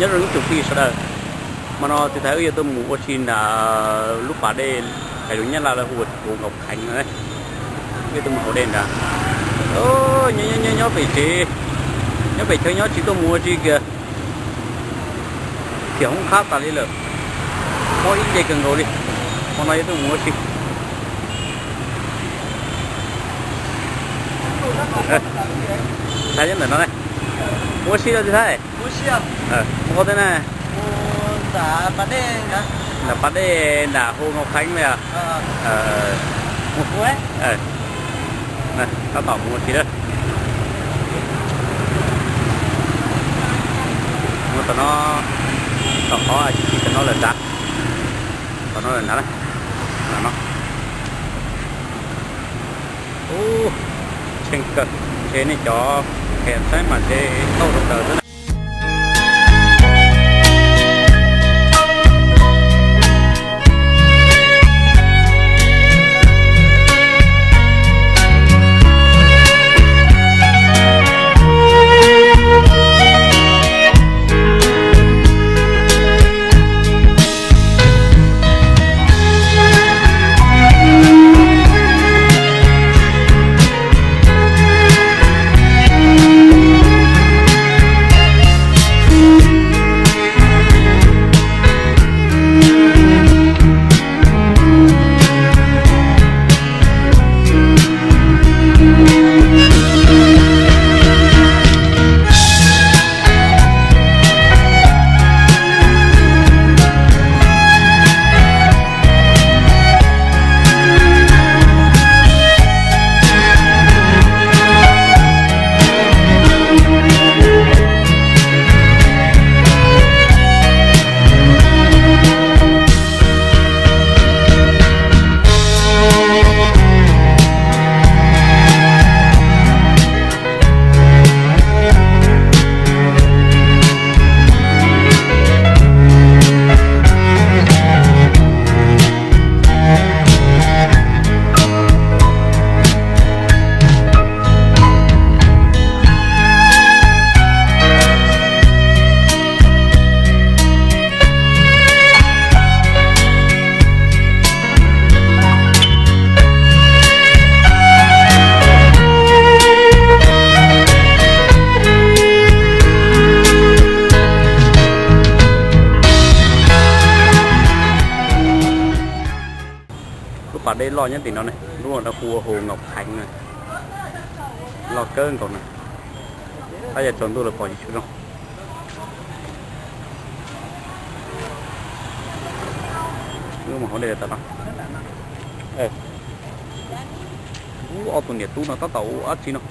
Nyob zoo ib tsoom phooj ywg sawv daws, hmo no tiv thaiv wb yuav tuaj mus ua si ntawm lub pas dej hais lus Nyab Laj lawv hu ua Hồ Ngọc Khánh no. Wb yuav tuaj mus haus dej ntawd. Nyob, nyob pem tsev, nyob pem chaw nyob tsis tuaj mus ua si kiag, tiam hoob qhab tas li lawm, mob ib ce kawg nkaus li. Hmo no yuav tuaj mus ua si. Thaib nyob ntawm no ne. Ua si rau tiv thaiv. Mus qhov twg na? Nram pas dej nram Hồ Ngọc Khánh li os. Tab tom mus ua si lawm. Mus tom no, tom qhov tsis tsis tom no lawm nrad. Tom no lawm nrad. Ub, tsheej kawg, ntshe nej cov phem saib mas ntshe tauj rau kawg xwb na. Lub pas dej loj nyob tim no ne, lub no hu ua Hồ Ngọc Khánh na. Loj kawg nkaus na. Tab yog tsaus ntuj lawv pom tsis tshua zoo. Wb mus hauv dej tom no. Ub, ob tug niam tub no tab tom ua dab tsi no.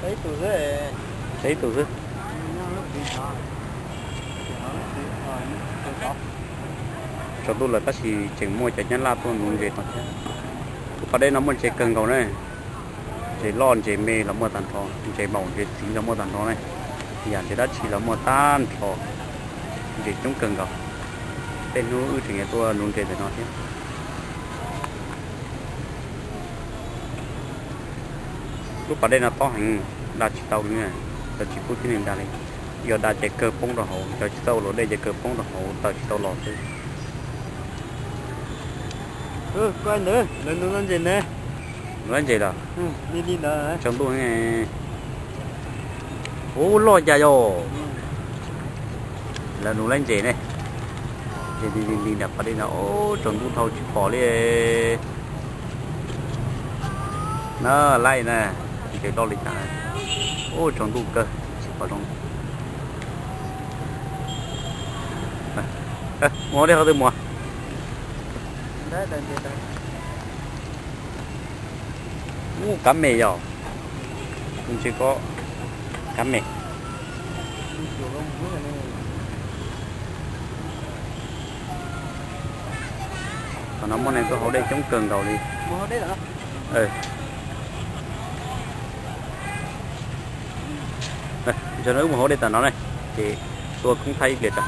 Tshuav ib tug xwb. Tsaus ntuj lawm tab sis tseem muaj cov nyab laj tuaj nuv ntses no thiab. Lub pas dej no muaj ntses kawg nkaus na. Ntses loj ntses me los muaj tag nrho, ntses maum ntses txiv los muaj tag nrho ne. Yam ntses dab tsi los muaj tag nrho, ntses coob kawg nkaus. Tej hnub wb tseem yuav tuaj nuv ntses ntawm no thiab. Lub pas dej no tob heev, da tsis tau li, cov tsis pub tib neeg da li. Yog da ces kawg poob rau hauv, cov tsis txawj ua luam dej ces kawg poob rau hauv, taws tsis tau los xwb. Ntawd lawv nuv ntses ne. Nuv ntses los? Tsaus ntuj. Ub, loj cas yog. Lawv nuv laib ntses ne. Ntses li li nram pas dej no, tsaus ntuj dhau tsis pom li. Na, laib na, ntses loj li cas. Ub, tsaus ntuj kawg tsis pom zoo. Mus hauv dej qhov twg mus? Ub, kab me yog. Ntses ko, kab me. Qhov no muaj neeg tuaj haus dej coob kawg nkaus li. Ntawm no wb mus haus dej tom no ne, ces tua koob thaij ib pliag tso.